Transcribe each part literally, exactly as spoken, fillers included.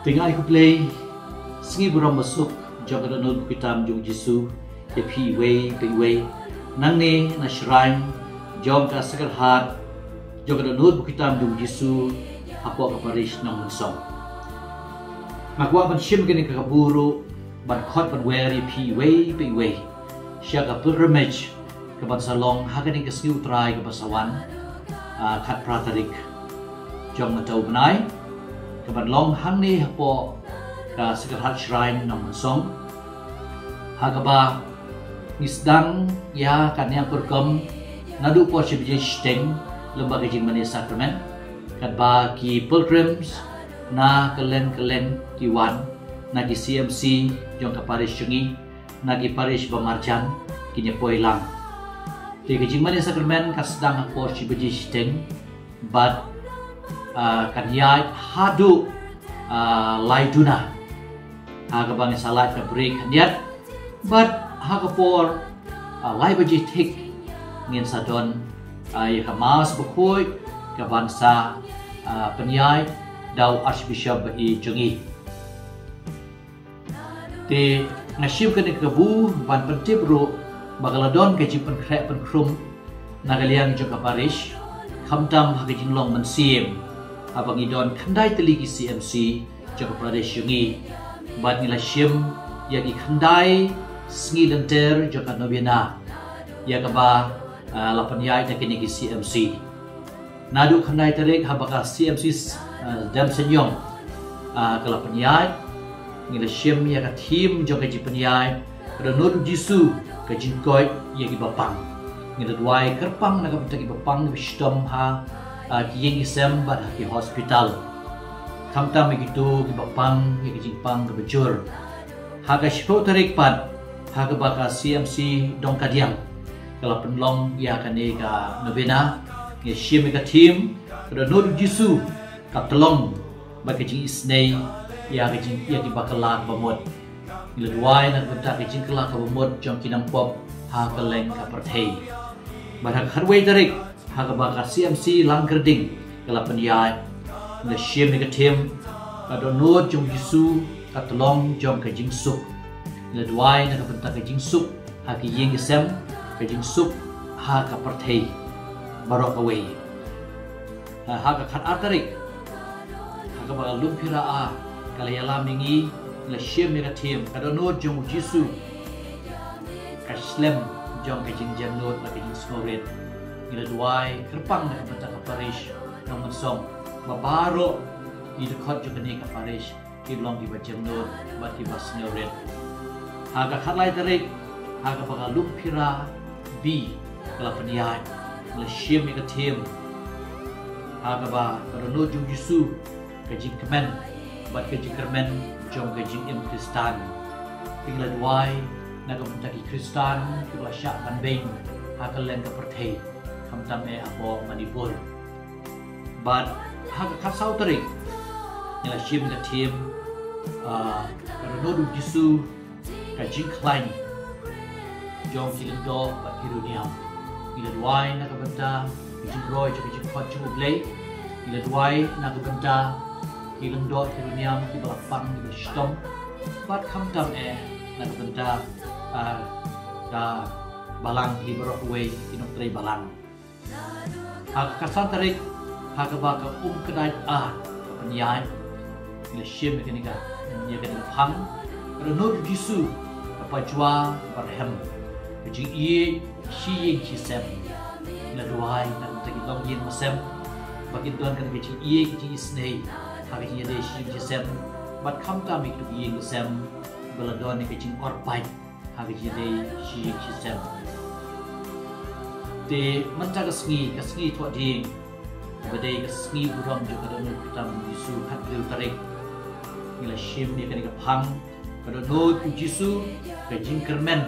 Te nga ai khublei sngi burom basuk jong ka dohnud bukit tam jong Jisu ïa phi iwei pa iwei nangne na shrine jong ka Sacred Heart jong ka dohnud bukit tam jong Jisu hapoh ka parish Nongmynsong. Nga kwah ban shim kane ka kabu ruh ban khot ban wer ïa phi iwei pa iwei sha ka pilgrimage kaban sa long ha kane ka sngi U Trai kaba sa wan, ah, khatphra tarik jong mynta u bnai, kaban long hangne hapoh ka Sacred Heart Shrine Nongmynsong. Ha kaba ngi sdang ïa ka niang pyrkhat naduh por shi baje shiteng lem bad ka jingmane sakramen, katba ki pilgrims na kylleng kylleng ki wan, na ki C M C jong ka parish jong ngi, na ki parish ba marjan, kin ïa poi lang. Te ka jingmane sakramen ka sdang ha por shi baje shiteng bad, ah, kan ïaid haduh, ah, lai duna. Ha kaba ngin sa lait ka break khyndiat bad ha ka por, ah, lai baje thik ngin sa don, ah, ïa ka Mass bakhuid kaban sa, ah, pynïaid da u Archbishop ba-ïeit jong ngi. Te nga shim kane ka kabu ban pyntip ruh ba ka la don ka jingpynkhreh pynkhrum na ka liang jong ka parish, khamtam ha ka jinglong mynsiem haba ngi don khyndai tylli ki C M C jong ka parish jong ngi, bad ngi la shim ïa ki khyndai sngi lynter jong ka novena ïa kaba, ah, la pynïaid da kine ki C M C. Naduh khyndai tarik haba ka C M C, ah, Demsenyong, ah, ka la pynïaid, ngi la shim ïa ka theme jong ka jingpynïaid, ka dohnud u Jisu, ka jingkoit ïa kiba pang. Ngi la duwai kyrpang na ka bynta kiba pang, kiba shitom ha, ah, ki ïing ki sem bad ha ki hospital, khamtam ïa kito kiba pang ïa ka jingpang kaba jur. Ha ka shiphew tarik pat, ha kaba ka C M C Dongkadiang ka la pynlong ïa kane ka novena, ngi shim ïa ka theme, ka dohnud u Jisu, ka tyllong bad ka jingisynei ïa ka jing, ïa kiba kylla kaba mut. Ngi la duwai na ka bynta ka jingkylla kaba mut jong ki nongpop ha kylleng ka pyrthei. Bad ha ka khatwei tarik, ha kaba ka C M C Langkyrding ka la pynïaid, ngi la shim ïa ka theme, ka dohnud jong u Jisu, ka tyllong jong ka jingsuk. Ngi la duwai na ka bynta ka jingsuk ha ki ïing ki sem, ka jingsuk ha ka pyrthei baroh kawei. Ha, ha ka khatar tarik, ha kaba ka Lum Phira A ka la ïalam ïa ngi, ngi la shim ïa ka theme, ka dohnud jong u Jisu, ka slem jong ka jingjemnud bad ka jingsngewrit. Ngi la duwai kyrpang na ka bynta ka parish Nongmynsong, ba baroh ki dkhot jong kane ka parish ki long kiba jemnud bad kiba sngewrit. Ha ka khatlai tarik, ha kaba ka Lum Phira B ka la pynïaid, ngi la shim ïa ka theme, ha kaba ka dohnud jong u Jisu, ka jingkmen bad ka jingkyrmen jong ka jingim Khristan. Te ngi la duwai na ka bynta ki Khristan kiba la shah ban beiñ ha kylleng ka pyrthei, khamtam eh hapoh Manipur. Bad ha ka khatsaw tarik, ngi la shim ka theme, ah, ka dohnud u Jisu, ka jingkhlaiñ jong ki lyngdoh bad ki riewniam. Ngi la duwai na ka bynta ka jingroi jong ka jingkhot jong U Blei. Ngi la duwai na ka bynta ki lyngdoh ki riewniam kiba la pang, kiba shitom. Bad khamtam eh na ka bynta, ah, ka balang, ki baroh kawei ki nongtrei balang. Ha ka khatsan tarik, ha kaba ka Umkdait A ka pynïaid, ngi la shim ïa kane ka, ïa kane ka phang, ka dohnud u Jisu, ka pajua barhem, ka jingïeit shi ïing shi sem. Ngi la duwai na ka bynta ki longïing basem, ba kin don kane ka jingïeit, ka jingisynei ha ka jingïadei shi ïing shi sem, bad khamtam ïa kito ki ïing ki sem ba la don ïa ka jingor pait ha ka jingïadei shi ïing shi sem. Te mynta ka sngi, ka sngi Thohdieng, kaba dei ka sngi burom jong ka dohnud bukit tam u Jisu, khathynriew tarik, ngi la shim ïa kane ka phang, ka dohnud u Jisu, ka jingkyrmen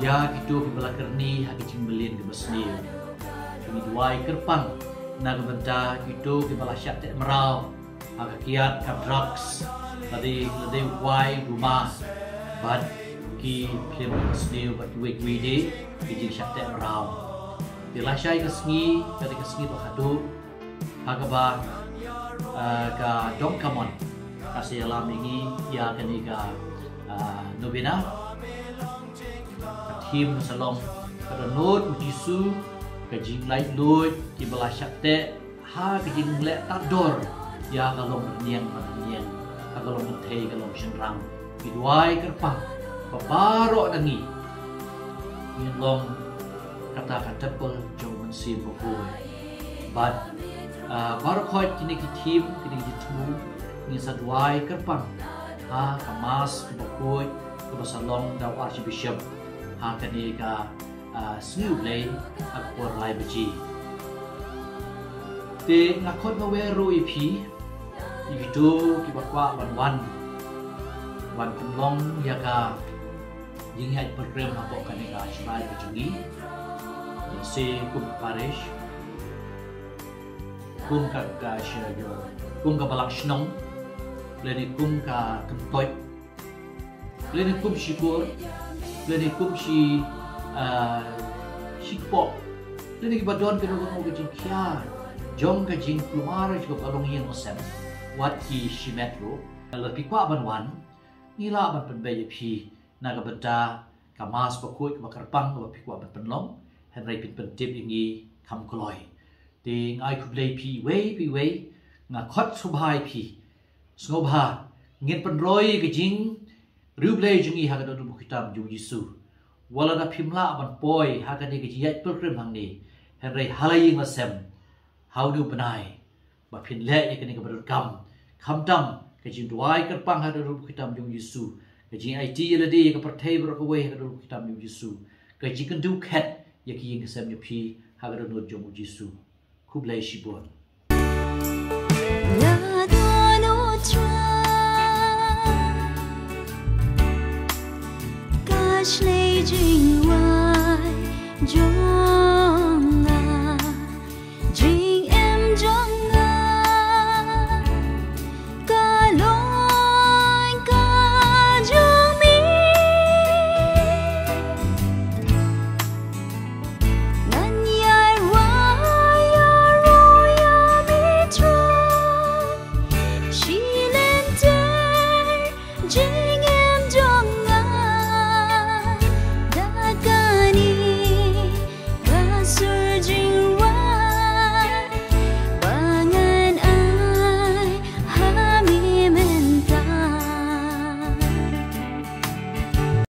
ïa kito kiba la kyrni ha ka jingmlien kaba sniew. Ngi duwai kyrpang na ka bynta kito kiba la shah teh mraw ha ka kiad, ka drugs, lade, lade u kwai, u duma, bad ki phlim kaba sniew, bad kiwei kiwei de ki jingshah teh mraw. Te lashai ka sngi ka dei ka sngi ba khatduh, ha kaba ah, ka Dong Kamon ka sa ïalam ïa ngi ïa kane ka, ah, novena. Ka theme ka sa long ka dohnud U Jisu, ka jinglaitluid kiba la shah teh ha ka jingleh tad dor ïa ka long rynïeng bad rynïeng, ha ka long kynthei, ka long shynrang. Ngi duwai kyrpang ba baroh na ngi ngin long kata ka temple jong U Mynsiem Bakhuid. Bad, ah, baroh khoit kine ki theme, kine ki thmu, ngin sa duwai kyrpang ha ka Mass kaba khuid kaba sa long da u Archbishop ha kane ka, ah, sngi U Blei ha ka por lai baje. Te nga khot nga wer ruh ïa phi, ïa kito kiba kwah ban wan, wan pynlong ïa ka jingïaid pilgrim hapoh kane ka shrine ka jong ngi. Lehse kum ka parish, kum ka, ka sha-, kum ka balang shnong, lane kum ka kyntoit, lane kum shi kur, lane kum shi, ah, shi kpoh, lane kiba don kano kano ka jingkhia jong ka jingkulmar jong ka longïing longsem, wat ki shimet ruh. Lada phi kwah ban wan, ngi lah ban pynbeit ïa phi na ka bynta ka Mass bakhuid kaba kyrpang kaba phi kwah ban pynlong, hynrei phin pyntip ïa ngi kham kloi. Te nga ai khublei ïa phi iwei pa iwei, nga khot sngewbha ïa phi. Sngewbha, ngin pynroi ka jingriewblei jong ngi ha ka dohnud bakhuid tam jong U Jisu. Wat lada phim lah ban poi ha kane ka jingïaid pilgrim hangne, hynrei ha la ïing la sem, ha une u bnai, ba phin leh ïa kane kaba donkam, khamtam ka jingduwai kyrpang ha ka dohnud bakhuid tam jong U Jisu, ka jingaiti ïa lade, ïa ka pyrthei baroh kawei ha ka dohnud bakhuid tam jong U Jisu, ka jingkynduh khet ïa ki ïing ki sem jong phi ha ka dohnud jong U Jisu. Khublei shibun. Ka shlei jingwai jong